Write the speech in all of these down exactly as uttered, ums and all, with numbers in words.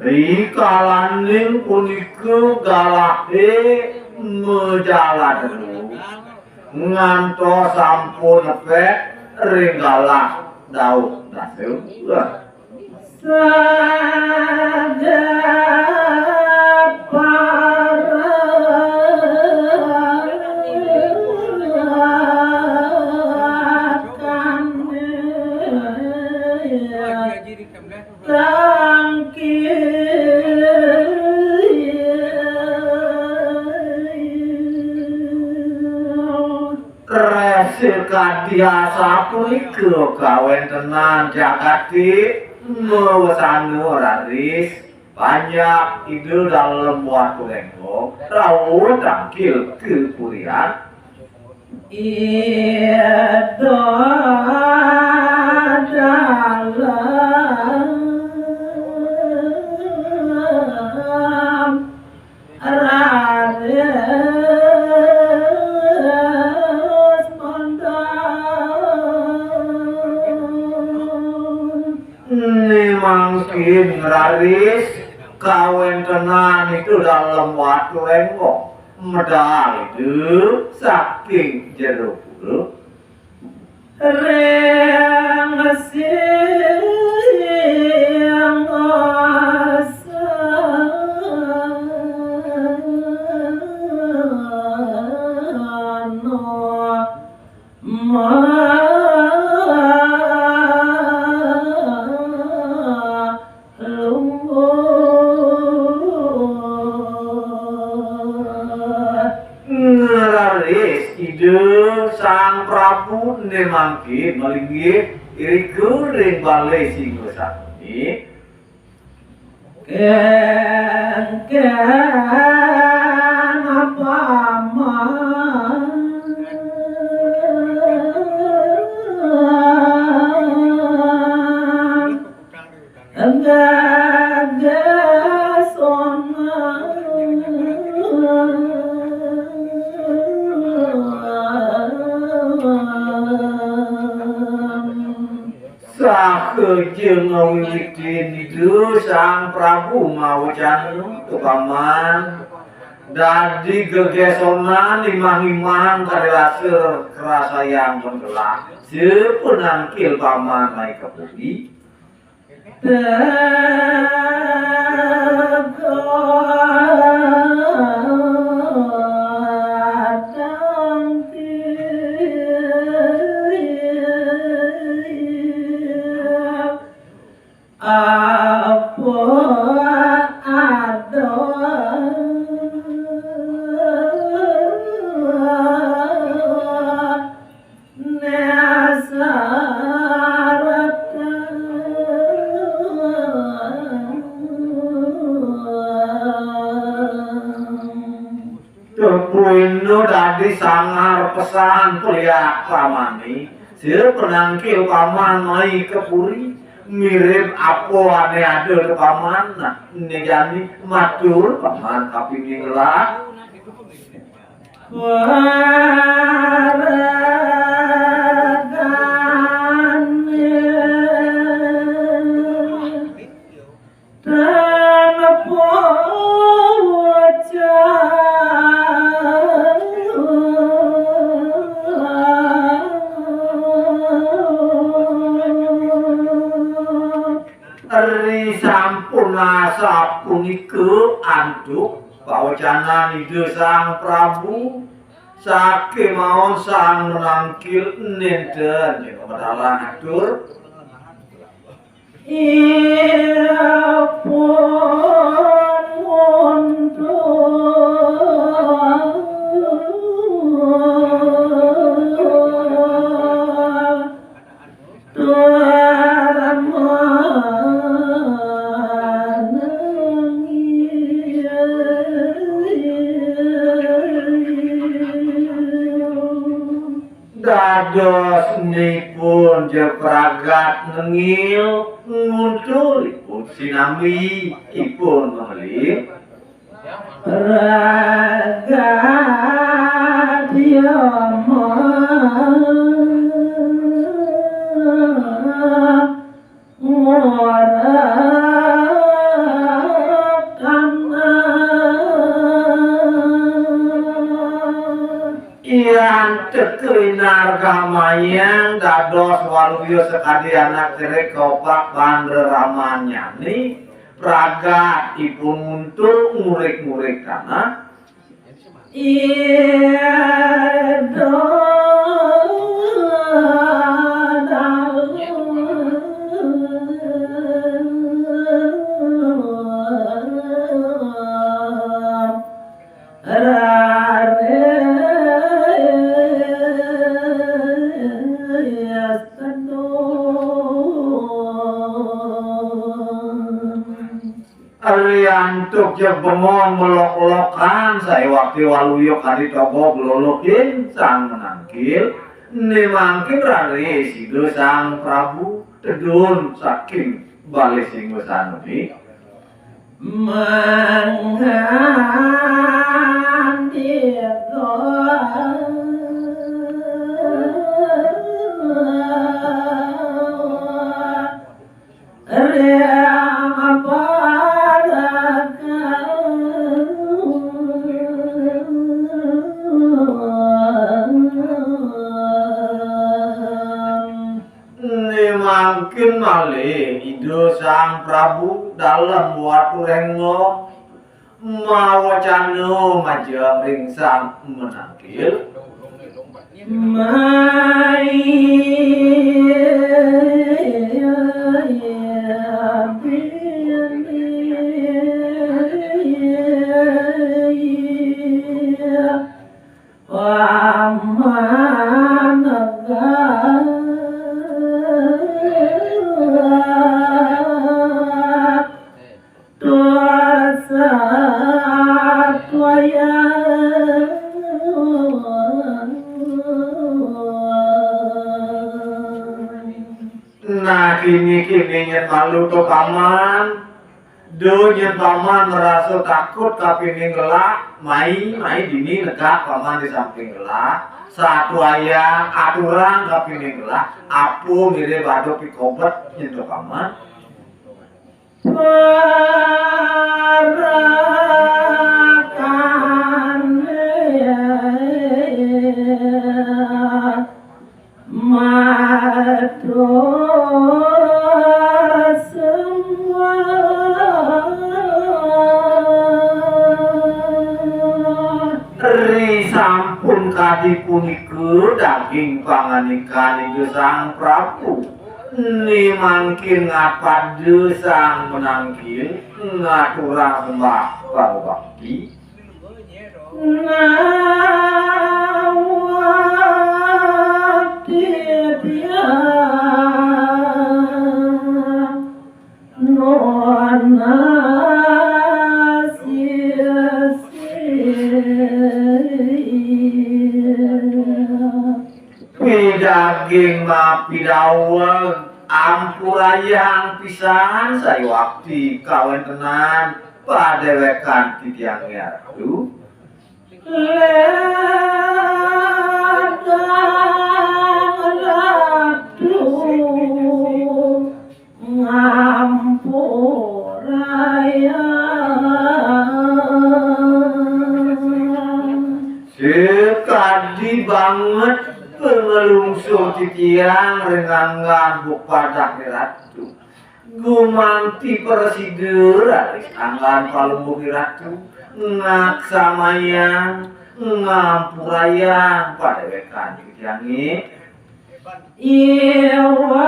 Rikalaning punika galahé majalan terus, ngantos sampun nepek ring galah dauh dasa. Resi kadi asapunika kawéntenan jagaté mawesana raris panjak Ida Dalem Watu Rénggong rauh tangkil ka purian. Ida Dalem raris mundhut. Né mangkin raris kawéntenan Ida Dalem Watu Rénggong medal Ida saking jero pura. Ring singgasana ma- Lumut. Ngraris Ida Sang Prabu né mangkin malinggih irika ring balé singgasana. Kénkén paman. Saja ngawiwitin Ida Sang Prabu mawecana ka paman, dadi gegésonan imah-imah kadi rasa krasayang pun gelah. Sapanangkil paman mai ka puri. Apa ada Tepuina dadi sangar pesan peliak pamané, sapanangkil paman mai ka puri, mirib apa ané ada ka paman. Nah, né jani matur paman kapining gelah. Waragané tanpa wajah. Ri sampun asapunika antuk pawecanan Ida Sang Prabu, sakémaon sang manangkil nénten ing pamadalan atur. Ipun mundur. Jek pragat nengil nguntul ipun sinambi ipun memelih. Pragat yama ngorek tanah. Yan teka inarga mayang dados waluya sakadi anak cerik kopak bandra ramannyane, pragat ipun nguntul ngurik-ngurik tanah. Ida dalem raris teduh. Riantuk jeg bengong melok-lokan, saewakti waluya kadi togog lolokin sang menangkil, ne mangkin raris Ida Sang Prabu tedun saking balih singgasanane. Mangandika Ni mangkin malih Ida Sang Prabu Dalem Watu Renggo mawacana majeng ring Sang Menangkil. Mai pamanegah tur satwaya. Nah, kini-kini nyén malu to paman. Duh, nyén paman marasa takut kapining gelah, mai, mai dini negak paman di samping gelah. Satwayang aturang kapining gelah, apa mirib ada pikobet nyén to paman. Parakane matur semua. Ri sampun kadi punika daging pangandikan Ida Sang Prabu. Ni mangkin ngapada Sang Menangkil ngaturang sembah pangubakti. Nawakti tiang nunas sisi. Pidaging mapidaweg, ampurayang pisan sayuwakti kawentenan padéwékan titiangé Ratu. Ledang Ratu ngampurayang. Sakadi banget panglungsur titiang ring anggan bupadan Ratu. Gumanti prasida raris anggan palungguh Ratu ngaksamayang ngampurayang padéwékan titiangé. Iwang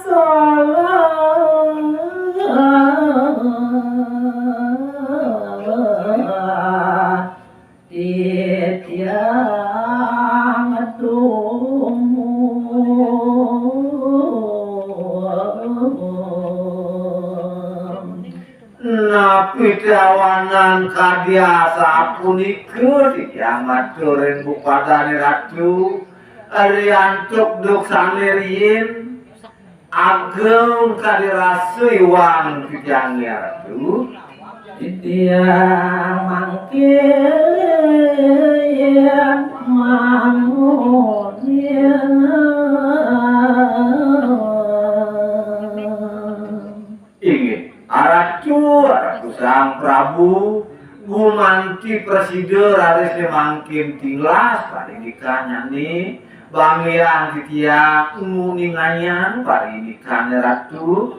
sala titiang dumun. Napi tawanan kadi asapunika titiang matur ring bupadané Ratu. Ari antuk duk sané riin, ageng kadi rasa iwang titiang Ratu. Titiang mangkin manguning. Inggih, Ratu, Ratu Sang Prabu, gumanti prasida raris mangkin tinglas parindikanyané, banggiang titiang nguningayang parindikan Ratu.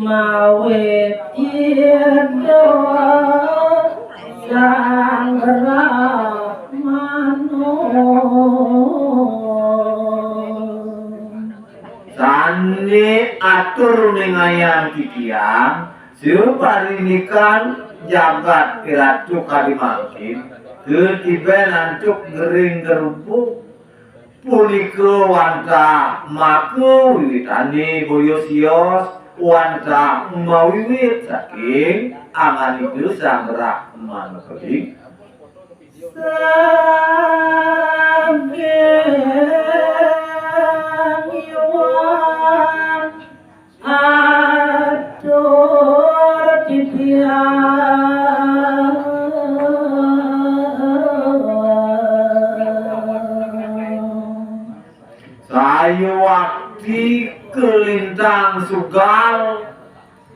Mawit ida Sang Brahmana. Sané atur ningayang titiang, saparindikan jagat Ratu kadi mangkin, katiban antuk gering gerubug. Punika wantah maka wiwitané boya sios, wantah mawiwit saking anggan Ida Sang Brahmana Keling. Saking iwang atur titiang. Sayuwakti kalintang sugal,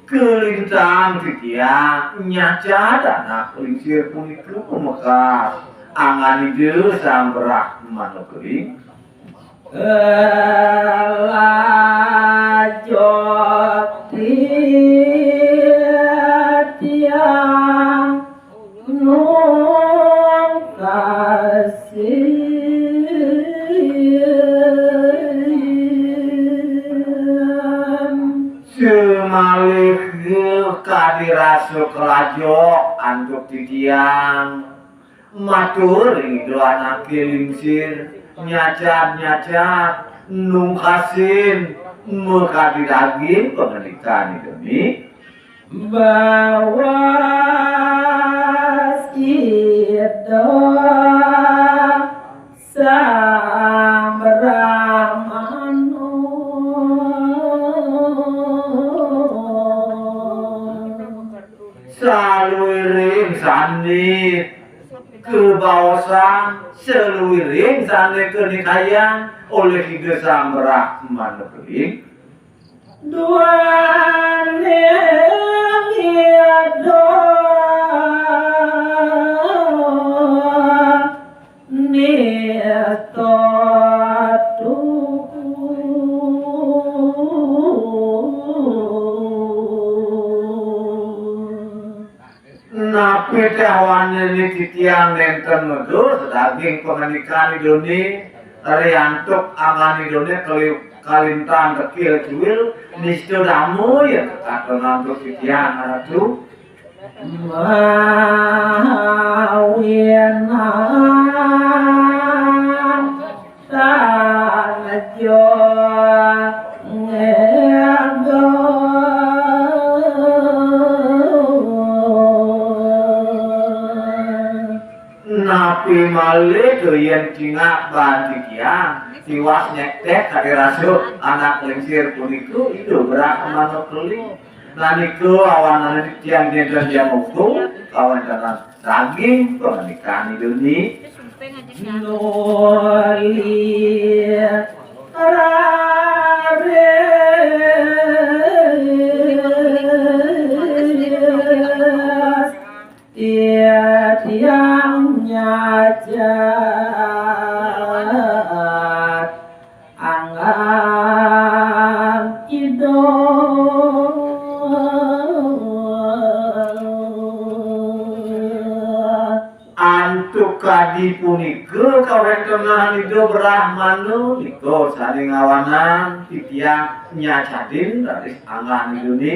kalintang titiang nyacad anak lingsir punika pamekas anggan Ida Sang Brahmana Keling. Lajeng titiang nungkasin. Samalih kadi rasa kalajok antuk titiang. Matur ring Ida anaké lingsir, nyacad-nyacad, nungkasin, makadi daging pangandikan Ida né. Baos Ida Sang Brahmana. Saluiring sané kabaosang, saluiring sané kanikayan olih Ida Sang Brahmana Keling. Duaning Ida nistatu. Napi téh awanan titiang nénten medus daging pangandikan Ida né, riantuk anggan Ida né kali-, kalintang tekil kiwil, nista dama ya kekaton antuk titiang Ratu. Mawinan tan jo ngego. Napi malih to yén cingak baan titiang, tiwas nyektek kadi rasa anak lingsir punika, Ida Brahmana Keling. Nanika awanan titiang nénten jam ukum, kawéntenan daging pangandikan Ida né. Nuli raris titiang nyacad anggan Ida. Antuk kadi punika kawéntenan Ida Brahmana nika sané ngawanan titiang nyacadin raris anggan Ida né.